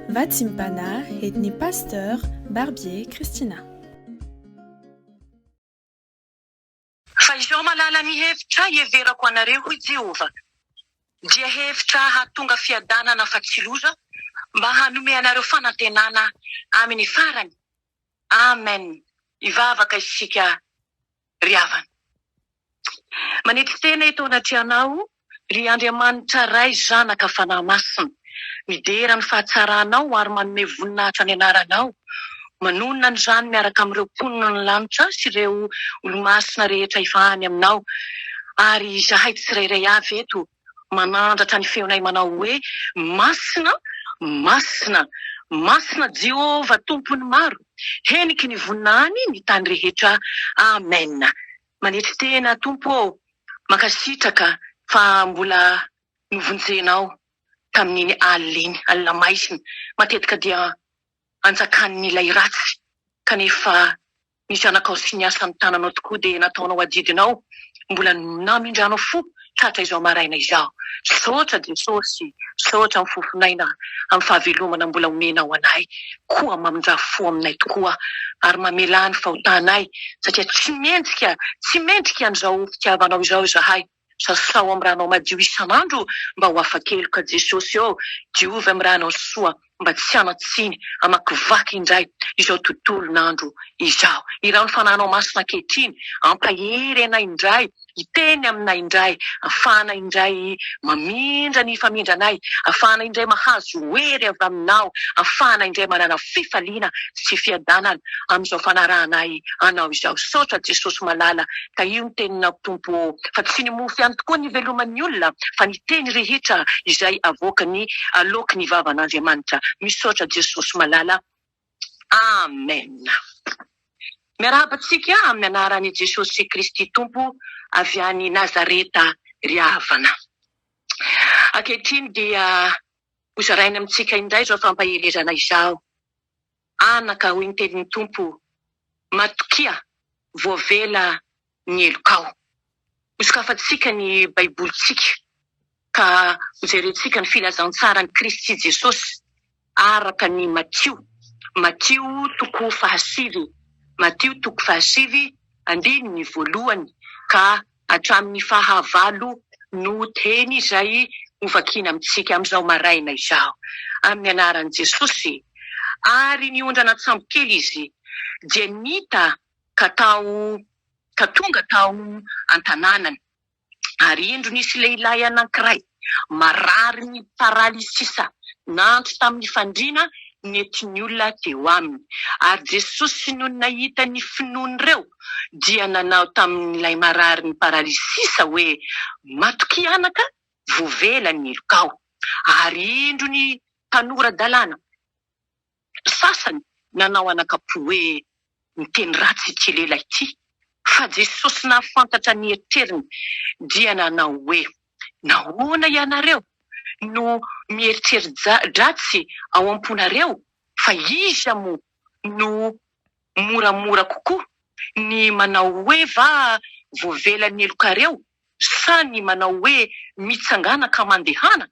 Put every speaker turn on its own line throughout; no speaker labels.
Vatsim-panahy entin'ny Pasteur Barbier Christina.
Fa izao mahalala ny hevitra iheverako anareo, hoy Jehovah, dia hevitra hahatonga fiadanana fa tsy loza, mba hanome anareo fanantenana amin'ny farany. Amen. Hivavaka isika ry havana. Manetry tena eto anatrehanao, ry Andriamanitra Ray, Zanaka, Fanahy Masina. Midera ny fahatsaranao ary manome voninahitra ny anaranao. Manonona an'izany miaraka amin'ireo mponina ny lanitra sy ireo olomasina rehetra efa any aminao. Ary izahay tsirairay avy eto manandratra ny feonay manao hoe, Masina, masina, masina Jehovah Tompon'ny maro, heniky ny voninahiny ny tany rehetra. Amena. Manetry tena Tompo ô, mankasitraka fa mbola novonjenao tamin'iny alina iny, alina maizina, matetika dia anjakan'ilay ratsy, kanefa ny zanakao sy ny asan'ny tananao tokoa dia nataonao adidinao, mbola namindranao fo tratra izao maraina izao. Misaotra Jesosy, misaotra amin'ny fofon'aina, amin'ny fahavelomana mbola omenao anay, koa mamindrà fo aminay tokoa ary mamelà ny fahotanay satria tsy mendrika, tsy mendrika an'izao fitiavanao izao izahay. Sasao amin'ny ranao madio isan'andro mba ho afa-keloka Jesosy ô, diovy amin'ny ranao soa mba tsy hanan-tsiny hamakivaky indray izao tontolon'andro izao. Iraho ny Fanahinao Masina ankehitriny hampahery anay indray, hiteny aminay indray, hahafahana indray mamindra ny famindranay, hahafahana indray mahazo hery avy Aminao, hahafahana indray manana fifaliana sy fiadanana amin'izao fanarahanay Anao izao. Misaotra Jesosy malala, tahio ny teninao Tompo ô, fa tsy ny mofo ihany tokoa ny iveloman'ny olona fa ny teny rehetra izay avoakan'ny aloaky ny vavan'Andriamanitra. Misaotra Jesosy malala. Amen. Miarahaba antsika amin'ny anaran'i Jesosy Kristy Tompo avy any Nazareta ry havana. Ankehitriny dia hozaraina amintsika indray izao fampaherezana izao. Anaka, hoy ny tenin'ny Tompo, matokia, voavela ny helokao. Hosokafantsika ny Baibolintsika ka hojerentsika ny filazantsaran'i Kristy Jesosy araka ny Matio, Matio toko fahasivy, Matio toko fahasivy andininy voalohany ka hatramin'ny fahavalo no teny izay hovakiana amintsika amin'izao maraina izao. Amin'ny anaran'i Jesosy. Ary niondrana an-tsambokely izy, dia nita ka tao ka tonga tao an-tanànany. Ary indro nisy lehilahy anankiray marary ny paralysisa nandry tamin'ny fandriana nentin'ny olona teo aminy. Ary Jesosy nony nahita ny finoan'ireo dia nanao tamin'ilay marary ny paralysisa hoe, Matokia anaka, voavela ny helokao. Ary indro ny mpanora-dalàna sasany nanao anakam-po hoe, Miteny ratsy ity lehilahy ity. Fa Jesosy nahafantatra ny eritreriny dia nanao hoe, Nahoana ianareo no mieritreri-dratsy ao am-ponareo? Fa iza moa no moramora kokoa, ny manao hoe va voavela ny helokareo sa ny manao hoe mitsangàna ka mandehana?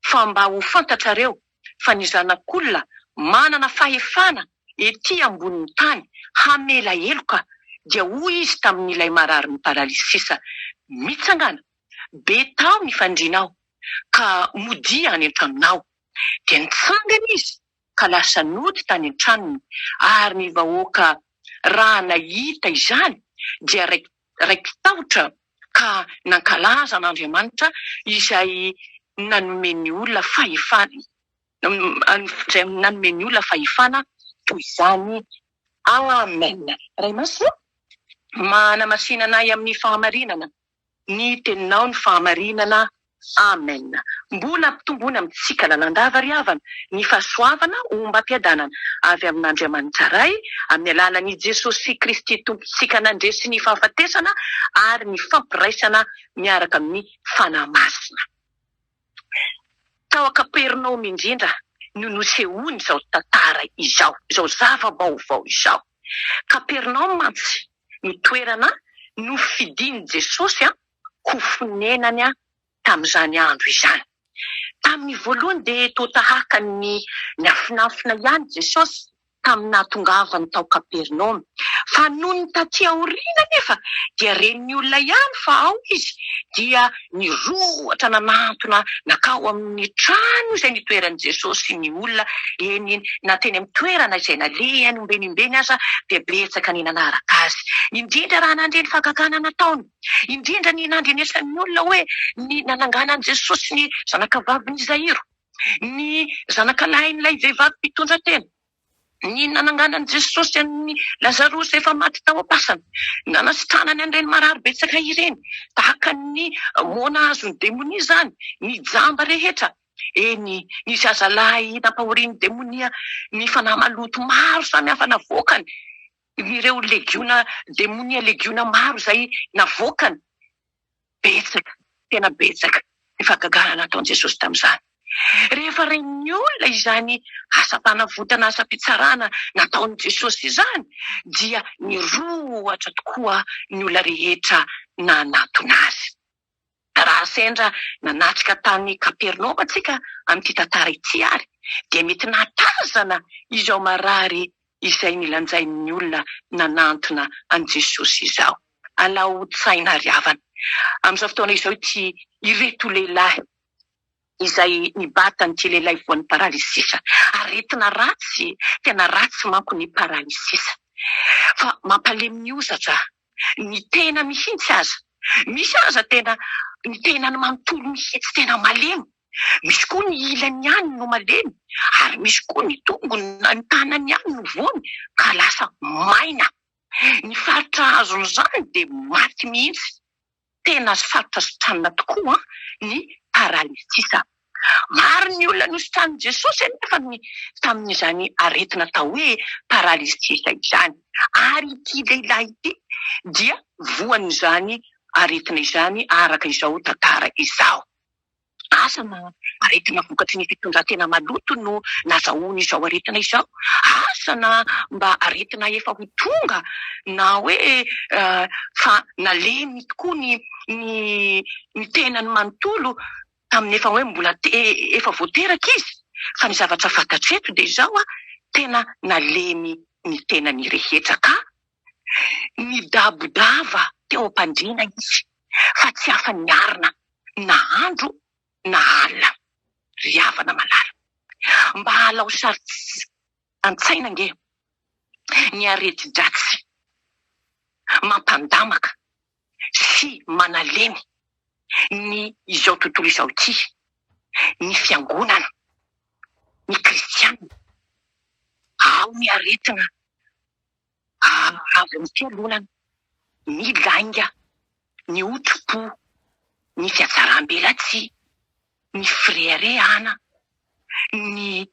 Fa mba ho fantatrareo fa ny Zanak'olona manana fahefana ety ambonin'ny tany hamela heloka, dia hoy izy tamin'ilay mararin'ny paralysisa, Mitsangàna, betao ny fandrianao, ka modia any an-tranonao. Dia nitsangana izy ka lasa nody tany an-tranony, ary ny vahoaka raha nahita izany dia raiki-tahotra ka nankalaza an'Andriamanitra izay nanome ny olona fahefana, izay nanome ny olona fahefana toy izany. Amen. Ray Masina, manamasina anay amin'ny fahamarinana. Ny teninao ny fahamarinana Amen Mbola ampitomboina amintsika lalandava ry havana ny fahasoavana ombam-piadanana avy amin'Andriamanitra Ray amin'ny alalan'i Jesosy Kristy Tompontsika nandresy ny fahafatesana ary ny fampiraisana miaraka amin'ny Fanahy Masina. Tao Kapernaomy indrindra no nosehoany izao tantara izao, izao zava-baovao izao. Kapernaomy mantsy no toerana nofidin'i Jesosy ho fonenany tamin'izany andro izany. Tamin'ny voalohany dia toa tahaka ny niafinafina ihany Jesosy tamin'ny nahatongavany tao Kapernaomy. Fa nony taty aoriana anefa dia ren'ny olona ihany fa ao izy, dia nirohotra nanantona nankao amin'ny trano izay nitoeran'i Jesosy ny olona, eny na teny amin'ny toerana izay nalehany ombenimbeny aza dia betsaka ny nanaraka azy, indrindra raha nandre ny fahagagana nataony, indrindra ny nandrenesan'ny olona hoe ny nananganan'i Jesosy ny zanakavavin'i Zairo. Ny zanakalahin'ilay vehivavy mpitondra tena, ny nananganan'i Jesosy an'i Lazarosy efa maty tao am-pasana, ny nanasitranany an'ireny marary betsaka ireny, tahaka ny moana azon'ny demonia izany, ny jamba rehetra, eny, ny zazalahy nampahorian'ny demonia, ny fanahy maloto maro samihafa navoakany, ireo legiona demonia legiona maro izay navoakany. Betsaka, tena betsaka ny fahagagana nataon'i Jesosy tamin'izany. Rehefa ren'ny olona izany asam-panavotana, asam-pitsarana nataon'i Jesosy izany, dia nirohotra tokoa ny olona rehetra nanatona azy. Raha sendra nanatrika tany Kapernaomy antsika amin'ity tantara ity àry, dia mety nahatazana izao marary izay nilanjain'ny olona nanantona an'i Jesosy izao. Alao tsaina ry havana. Amin'izao fotoana izao ity ireto lehilahy izay nibata an'ity lehilahy voan'ny paralysisa. Aretina ratsy, tena ratsy manko ny paralysisa. Fa mampalemy ny hozatra, ny tena mihitsy aza. Misy aza tena ny tenany manontolo mihitsy tena malemy. Misy koa ny ilany ihany no malemy ary misy koa ny tongony na ny tanany ihany no voany ka lasa maina. Ny faritra azon'izany dia maty mihitsy. Tena sarotra sitranina tokoa ny paralysisa. Maro ny olona nositranin'i Jesosy anefa ny tamin'izany aretina atao hoe paralysisa izany. Ary ity lehilahy ity dia voan'izany aretina izany araka izao tantara izao. Asa na aretina vokatry ny fitondran-tena maloto no nazahoany izao aretina izao, asa na mba aretina efa ho tonga na hoe fa nalemy tokoa ny ny ny tenany manontolo tamin'ny efa hoe mbola efa vao teraka izy, fa ny zavatra fantatro eto dia izao an, tena nalemy ny tenany rehetra ka nidabodava teo am-pandriana izy fa tsy afa-niarina na andro na alina. Ry havana malala, mba alao sary an-tsaina ange ny areti-dratsy mampandamaka sy manalemy ny izao tontolo izao ity, ny fiangonana, ny kristiana. Ao ny aretina avy amin'ny fialonana, ny lainga, ny otri-po, ny fihatsaram-belatsihy, ny fireharehana, ny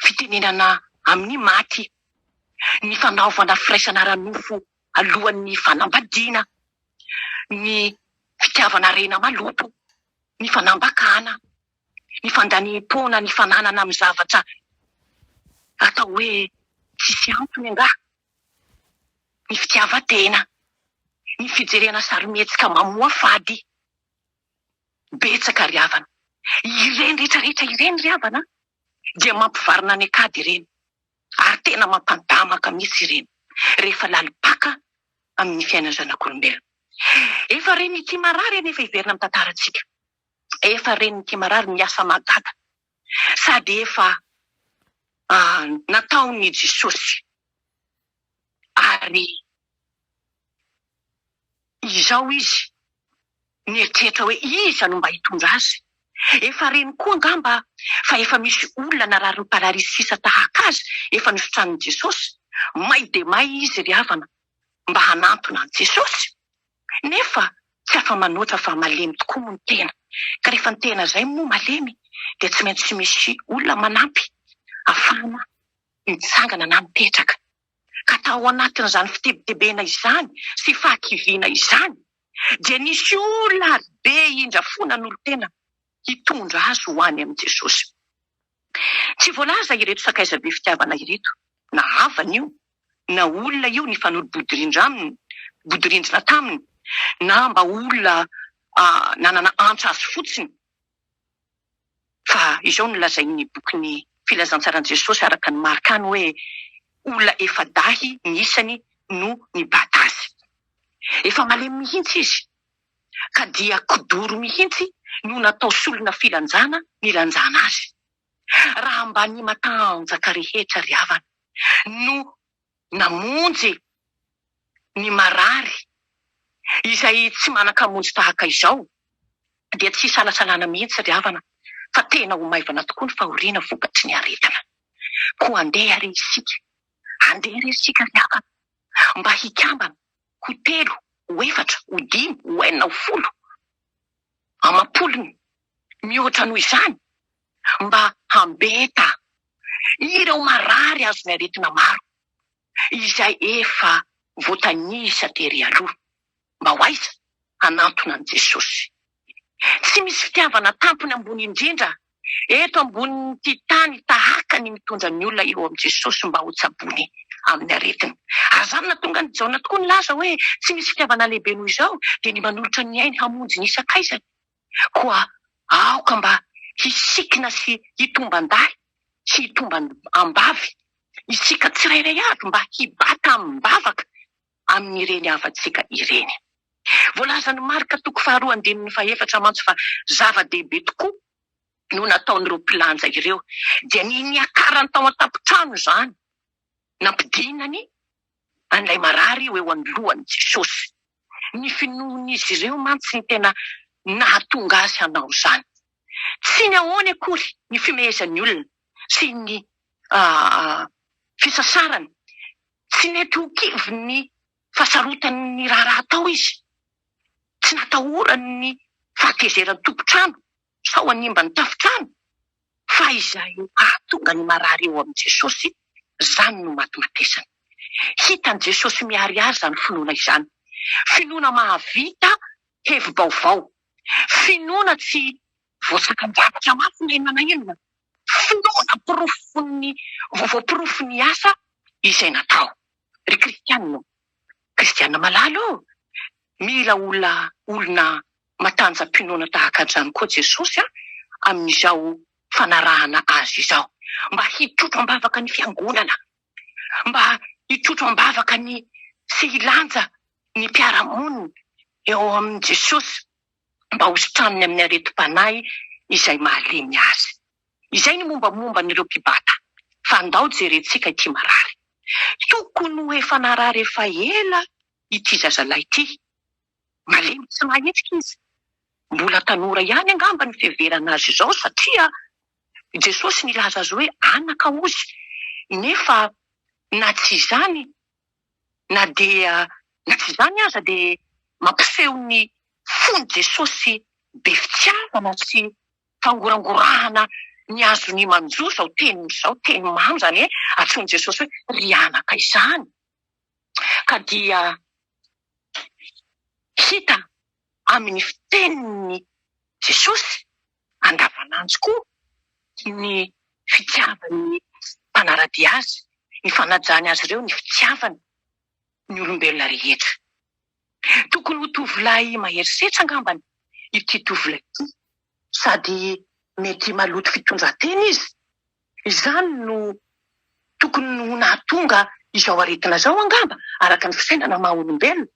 fitenenana amin'ny maty, ny fanaovana firaisana ara-nofo alohan'ny fanambadiana, ny fitiavana harena maloto, ny fanambakana, ny fandaniam-poana ny fananana amin'ny zavatra atao hoe tsisy antony angaha, ny fitiavan-tena, ny fijerena sarimihetsika mamoafady. Betsaka ry havana. Ireny rehetra rehetra ireny ry havana dia mampivarina any an-kady ireny ary tena mampandamaka mihitsy ireny rehefa lalim-paka amin'ny fiainan'ny zanak'olombelona. Efa ren'ity marary anefa hiverina amin'ny tantarantsika. Efa ren'ity marary ny asa mahagaga sady efa nataon'i Jesosy ary izao izy nieritreritra hoe iza no mba hitondra azy. Efa reny koa angamba fa efa misy olona nararin'ny paralysisa tahaka azy efa nositranin'i Jesosy. May dia may izy ry havana mba hanantona an'i Jesosy. Nefa tsy afa-manoatra fa malemy tokoa moa ny tena. Ka rehefa ny tena izay moa malemy dia tsy maintsy misy olona manampy afahana mitsangana na mipetraka. Ka tao anatin'izany fitebitebena izany sy fahakiviana izany dia nisy olona ary be indra fo nanolo-tena hitondra azy ho any amin'i Jesosy. Tsy voalaza ireto sakaiza be fitiavana ireto, na havana io, na olona io nifanolo-bodirindra aminy, bodirindrina taminy, na mba olona nanana antra azy fotsiny. Fa izao no lazain'ny bokin'ny Filazantsaran'i Jesosy araka an'i Marka any hoe, Olona efa-dahy ny isany no nibata azy. Efa malemy mihitsy izy, ka dia kidoro mihitsy no natao solona filanjana nilanjana azy. Raha mba ny matanjaka rehetra ry havana no namonjy ny marary izay tsy manan-kamonjy tahaka izao dia tsy isalasalana mihitsy ry havana fa tena ho maivana tokoa ny fahoriana vokatry ny aretina. Koa andeha re isika, andeha re isika ry havana mba hikambana ho telo, ho efatra, ho dimy, ho enina, ho folo, amam-polony mihoatra noho izany mba hambeta ireo marary azon'ny aretina maro izay efa voatanisa tery aloha. Mba ho aiza? Hanantona an'i Jesosy. Tsy misy fitiavana tampony ambony indrindra eto ambonin'ity tany tahaka ny mitondra ny olona eo amin'i Jesosy mba hotsaboiny amin'ny aretiny. Ary izany nahatonga an'i Jaona tokoa nilaza hoe, Tsy misy fitiavana lehibe noho izao, dia ny manolotra ny ainy hamonjy ny sakaizany. Koa aoka mba hisikina sy hitomban-dahy sy hitomban-ambavy isika tsirairay avy mba hibata amim-bavaka amin'ireny havantsika ireny. Voalazan'i Marka toko faharoa andininy fahefatra mantsy fa zava-dehibe tokoa no nataon'ireo mpilanja ireo, dia ny niakarany tao an-tampon-trano izany, nampidinany an'ilay marary ho eo anoloan'i Jesosy. Ny finoan'izy ireo mantsy no tena nahatonga azy hanao izany. Tsy ny ahoany akory ny fimehezan'ny olona sy ny fisasarany. Tsy nety ho kivy ny fahasarotan'ny raharaha atao izy. Tsy natahorany ny fahatezeran'ny tompon-trano sao hanimba ny tafon-trano, fa izay hahatonga ny marary eo amin'i Jesosy, izany no matimatesany. Hitan'i Jesosy miharihary izany finoana izany. Finoana mahavita hevi-baovao. Finoana tsy voasakan-javatra mafy na inona na inona. Finoana porofon'ny voaporofon'ny asa izay natao. Ry kristiana ô, kristiana malala ô, mila olona olona matanjam-pinoana tahaka an'izany koa Jesosy amin'izao fanarahana Azy izao. Mba hitrotro am-bavaka ny fiangonana, mba hitrotro am-bavaka ny sy hilanja ny mpiara-monina eo amin'i Jesosy mba hositraniny amin'ny aretim-panahy izay mahalemy azy. Izay ny mombamomba an'ireo mpibata. Fa andao jerentsika ity marary. Tokony ho efa narary efa ela ity zazalahy ity. Malemy tsy mahetsika izy. Mbola tanora ihany angamba ny fiheverana azy izao satria Jesosy nilaza azy hoe anaka hozy. Nefa na tsy izany na dia na tsy izany aza dia mampiseho ny fon'i Jesosy be fitiavana sy fangorangorahana ny azony manjo izao teniny izao, teny mamy izany hoe antsoin'i Jesosy hoe ry anaka izany. Ka dia hita amin'ny fitenin'i Jesosy andavanandro koa ny fitiavan'ny mpanara-dia azy, ny fanajany azy ireo, ny fitiavany ny olombelona rehetra. Tokony ho tovolahy mahery setra angambany ity tovolahy ity, sady mety maloto fitondran-tena izy. Izany no tokony ho nahatonga izao aretina izao angamba, araka ny fisainana maha olombelona.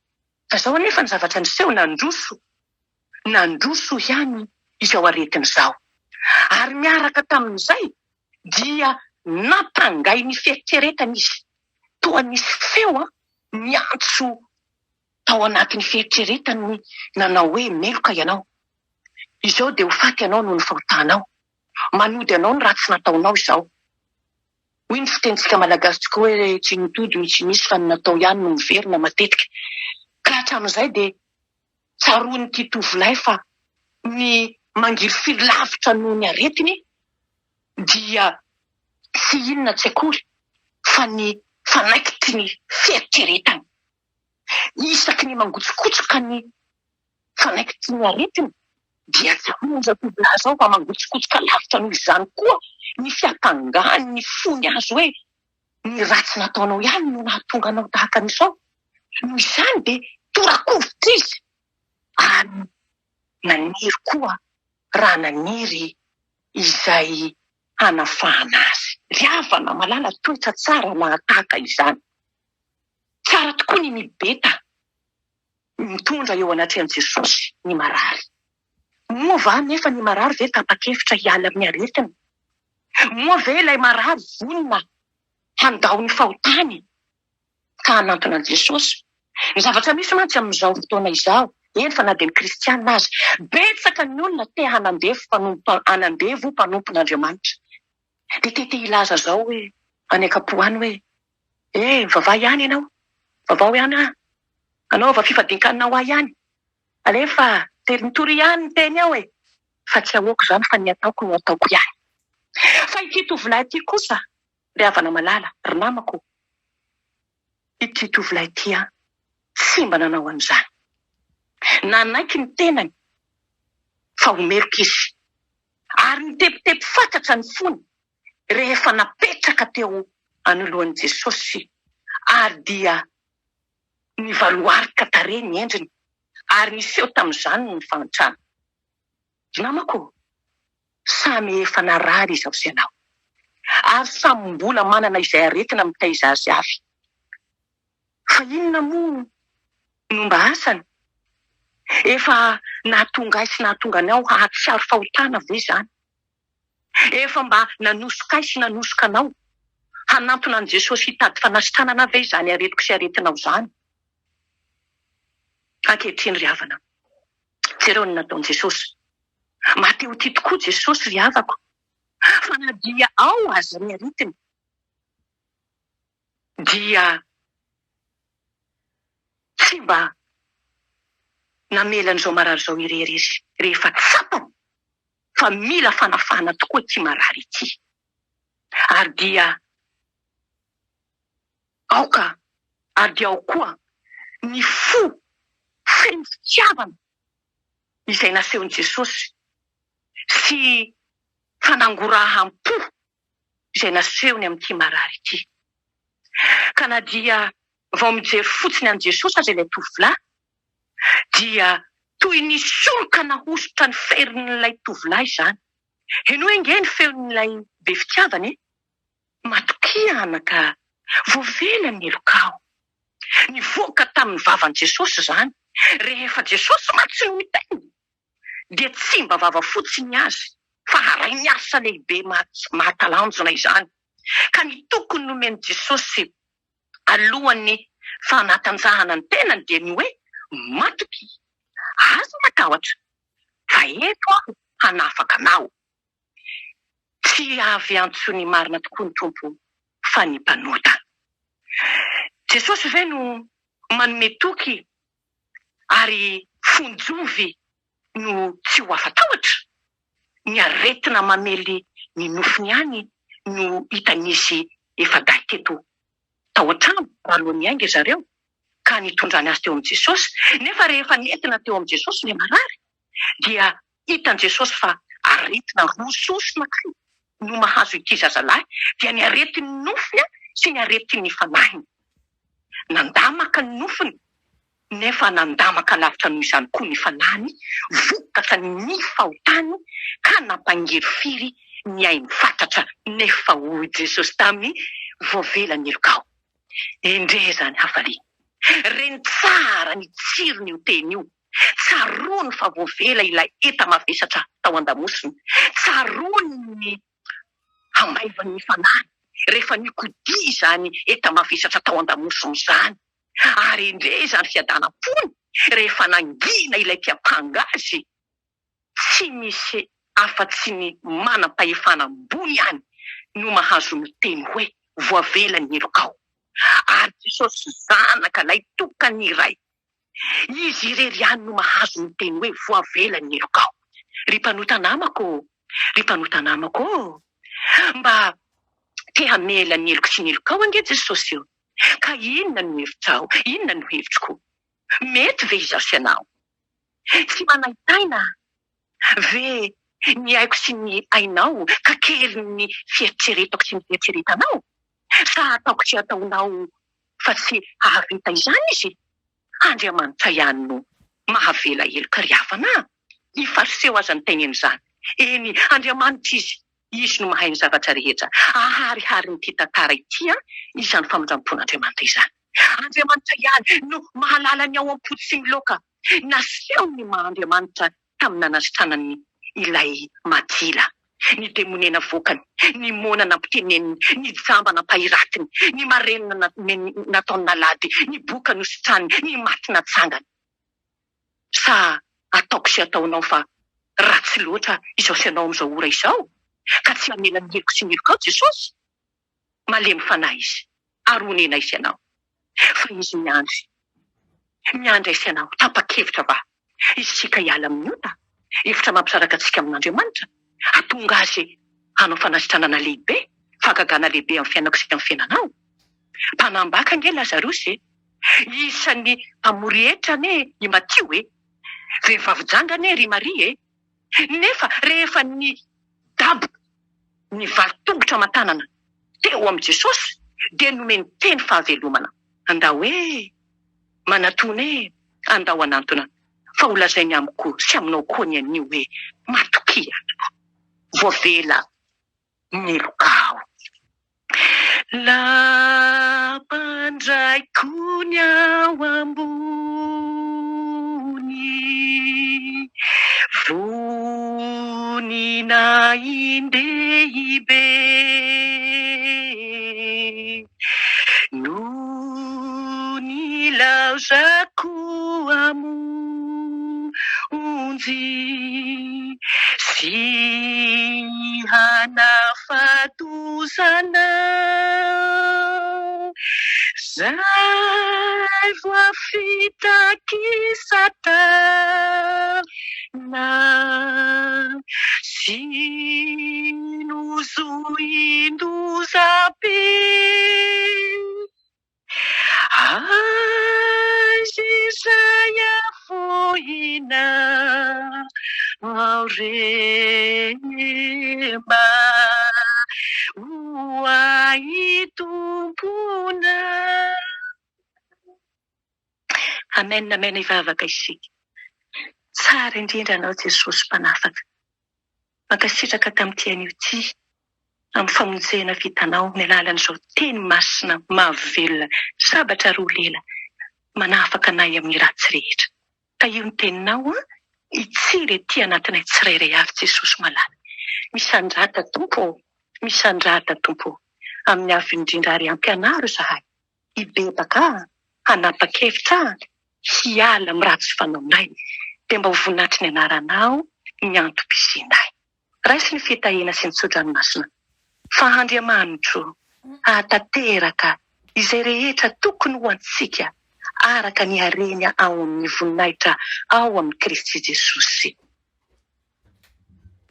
Fa izao anefa ny zavatra niseho, nandroso nandroso ihany izao aretina izao. Ary miaraka tamin'izay dia nampangay ny fieritreretany izy. Toa nisy feo niantso tao anatin'ny fieritreretany nanao hoe, Meloka ianao. Izao dia ho faty ianao noho ny fahotanao. Manody anao ny ratsy nataonao izao. Hoy ny fitenintsika malagasy tokoa hoe tsy ny tody no tsy misy fa ny natao ihany no miverina matetika. Ka hatramin'izay dia Tsaroan'ity tovolahy fa ny mangirifiry lavitra noho ny aretiny dia tsy inona tsy akory fa ny fanaikitry ny fieritreretany. Isaky ny mangotsokotsoka ny fanaikitry ny aretiny dia tsaroan'izao tovolahy izao fa mangotsokotsoka lavitra noho izany koa ny fiampangan'ny fony azy hoe ny ratsy nataonao ihany no nahatonga anao tahaka an'izao. Noho izany dia tora-kovitra izy ary naniry koa raha naniry izay hanafahana azy. Ry havana malala, toetra tsara lahatahaka izany. Tsara tokoa ny mibeta mitondra eo anatrehan'i Jesosy ny marary. Moa va anefa ny marary ve tapa-kevitra hiala amin'ny aretiny? Moa ve ilay marary vonona handao ny fahotany ka hanantona an'i Jesosy? Ny zavatra misy mantsy amin'izao fotoana izao, eny fa na dia ny kristiana aza, betsaka ny olona te hanandevo mpanompo hanandevo mpanompon'Andriamanitra. Dia te te hilaza izao hoe any an-kapo any hoe, Eh, mivavaha ihany ianao, vavao ihany aho, anaova fifadian-kanina ho ahy ihany. Alefa, dia mitory ihany ny teny ao e! Fa tsy ahoako izany fa ny ataoko no ataoko ihany. Fa ity tovolahy ity kosa, ry havana malala, ry namako, ity tovolahy ity an, tsy mba nanao an'izany. Nanaiky ny tenany fa ho meloka izy, ary nitepitepy fatratra ny fony rehefa napetraka teo anoloan'i Jesosy, ary dia nivaloarika tarehy ny endriny, ary niseho tamin'izany ny fahantrana. Ry namako ô, samy efa narary izaho sy ianao, ary samy mbola manana izay aretina mitaiza azy avy. Fa inona moa no mba asany? Efa nahatonga ahy sy nahatonga anao hahatsiaro fahotana ve izany? Efa mba nanosoka ahy sy nanosoka anao hanantona an'i Jesosy hitady fanasitranana ve izany aretiko sy aretinao izany? Ankehitriny ry havana, jereo ny nataon'i Jesosy. Maha-te ho tia tokoa Jesosy ry havako, fa na dia ao aza ny aretiny dia tsy mba namela an'izao marary izao irery izy rehefa tsapany fa mila fanafahana tokoa ity marary ity ary dia aoka ary dia ao koa ny fo feno fitiavana izay nasehon'i Jesosy sy fanangoraham-po izay nasehony amin'ity marary ity. Ka na dia vao mijery fotsiny an'i Jesosy aza ilay tovolahy dia toy ny soroka nahosotra ny ferin'ilay tovolahy izany. Henoy ange ny feon'ilay be fitiavana e! Matokia anaka, voavela ny helokao. Nivoaka tamin'ny vavan'i Jesosy izany. Rehefa Jesosy mantsy no miteny dia tsy mba vava fotsiny ny azy fa harainy asa lehibe mahatalanjona izany. Ka ny tokony nomen'i Jesosy alohan'ny fanatanjahana ny tenany dia ny hoe, Matokia, aza matahotra, fa eto aho hanafaka anao. Tsy avy hiantso ny marina tokoa ny Tompo fa ny mpanota. Jesosy ve no manome toky ary fonjovy no tsy ho afa-tahotra? Ny aretina mamely ny nofony ihany no hitan'izy efa-dahy teto tao an-trano raha alohan'ny hiainga ry zareo ka nitondrany azy teo amin'i Jesosy. Nefa rehefa nentina teo amin'i Jesosy ilay marary dia hitan'i Jesosy fa aretina roa sosona kay no mahazo ity zazalahy dia ny aretin'ny nofony sy ny aretin'ny fanahiny. Nandamaka ny nofony nefa nandamaka lavitra noho izany koa ny fanahiny vokatra ny fahotany ka nampangirifiry ny ainy fatratra nefa hoy Jesosy taminy, voavela ny helokao. Endrey izany hafaliana! Reny tsara ny tsiron'io teny io. Tsaroany fa voavela ilay enta-mavesatra tao an-damosiny. Tsaroany ny hamaivan'ny fanahiny rehefa nikodia izany enta-mavesatra tao an-damosiny izany. Ary endrey izany fiadanam-pony rehefa nangina ilay mpiampanga azy. Tsy misy afa-tsy ny manam-pahefana ambony ihany no mahazo miteny hoe, Voavela ny helokao. Ary Jesosy Zanaka lahitokan'ny Ray, Izy irery ihany no mahazo miteny hoe, Voavela ny helokao. Ry mpanota namako ô! Ry mpanota namako ô! Mba te hamela ny heloko sy ny helokao ange Jesosy ô! Ka inona no hevitrao? Inona no hevitroko? Mety ve izaho sy ianao? Tsy manaintaina ve ny aiko sy ny ainao ka kelin'ny fieritreretako sy ny fieritreretanao? Sa ataoko tsy ataonao fa tsy hahavita izany izy? Andriamanitra ihany no mahavela heloka ry havana a! Ny fariseo aza niteny an'izany. Eny, Andriamanitra Izy. Izy no mahay ny zavatra rehetra. Ahariharin'ity tantara ity izany famindram-pon'Andriamanitra izany. Andriamanitra ihany no mahalala ny ao am-po tsy miloaka. Nasehony ny maha Andriamanitra tamin'ny nanasitranany ilay madila, ny demonia navoakany, ny moana nampiteneniny, ny jamba nampahiratiny, ny marenina nataony nalady, ny boka nositraniny, ny maty natsangany. Sa ataoko sy ataonao fa ratsy loatra izao sy ianao amin'izao ora izao ka tsy hamela ny heloko sy ny helokao Jesosy? Malemy fanahy Izy ary honena Izy anao. Fa Izy miandry. Miandry Azy anao. Tapa-kevitra va isika hiala amin'ny ota? Hevitra mampisaraka antsika amin'Andriamanitra? Hahatonga Azy hanao fanasitranana lehibe, fahagagana lehibe amin'ny fiainako sy amin'ny fiainanao? Mpanambaka ange Lazarosy e! Isan'ny mpamory hetra anie i Matio e! Vehivavy janga anie ry Maria e! Nefa rehefa nidaboka ny varin-tongotra aman-tanana teo amin'i Jesosy dia nomeny teny fahavelomana. Andao e! Manatona e! Andao hanantona, fa holazainy amiko sy aminao koa ny anio hoe, Matokia, voavela meloka aho. Lampandraiko ny ao ambony, voninahin-dehibe. No nilaozako hamonjy sy hanafatosana zay voafitak'i Satana sy nozoin-doza-be. Aiza izay afoinao re mba ho ahy Tomponay. Amen amen hivavaka isika. Tsara indrindra anao Jesosy mpanafaka. Mankasitraka tamin'ity anio ity amin'ny famonjena vitanao amin'ny alalan'izao teny masina mahavelona sabatra roa lela manafaka anay amin'ny ratsy rehetra. Tahio ny teninao an, hitsiry ety anatinay tsirairay avy Jesosy malala. Misandrata Tompo ô, misandrata Tompo ô, amin'ny avo indrindra ary ampianaro izahay hibebaka an, hanapa-kevitra an, hiala amin'ny ratsy fanaonay, dia mba ho voninahitry ny anaranao ny antom-pisianay. Raiso ny fitahiana sy ny tso-dranomasina, fa Andriamanitro hahatanteraka izay rehetra tokony ho antsika araka ny hareny ao amin'ny voninahitra ao amin'i Kristy Jesosy.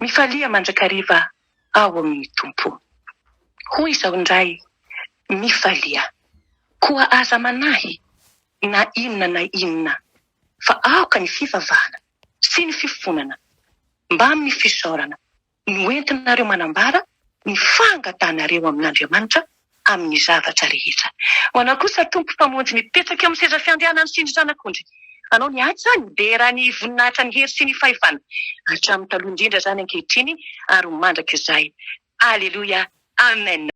Mifalia mandrakariva ao amin'ny Tompo. Hoy izao indray, Mifalia. Koa aza manahy na inona na inona, fa aoka ny fivavahana sy ny fifonana mbamin'ny fisaorana no entinareo manambara ny fangatahanareo amin'Andriamanitra amin'ny zavatra rehetra. Ho anao kosa, Tompo Mpamonjy mipetraka eo amin'ny seza fiandrianany sy ny Zanak'ondry, Anao ny asa, ny dera, ny voninahitra, ny hery sy ny fahefana, hatramin'ny taloha indrindra izany, ankehitriny ary ho mandrakizay. Aleloia. Amen.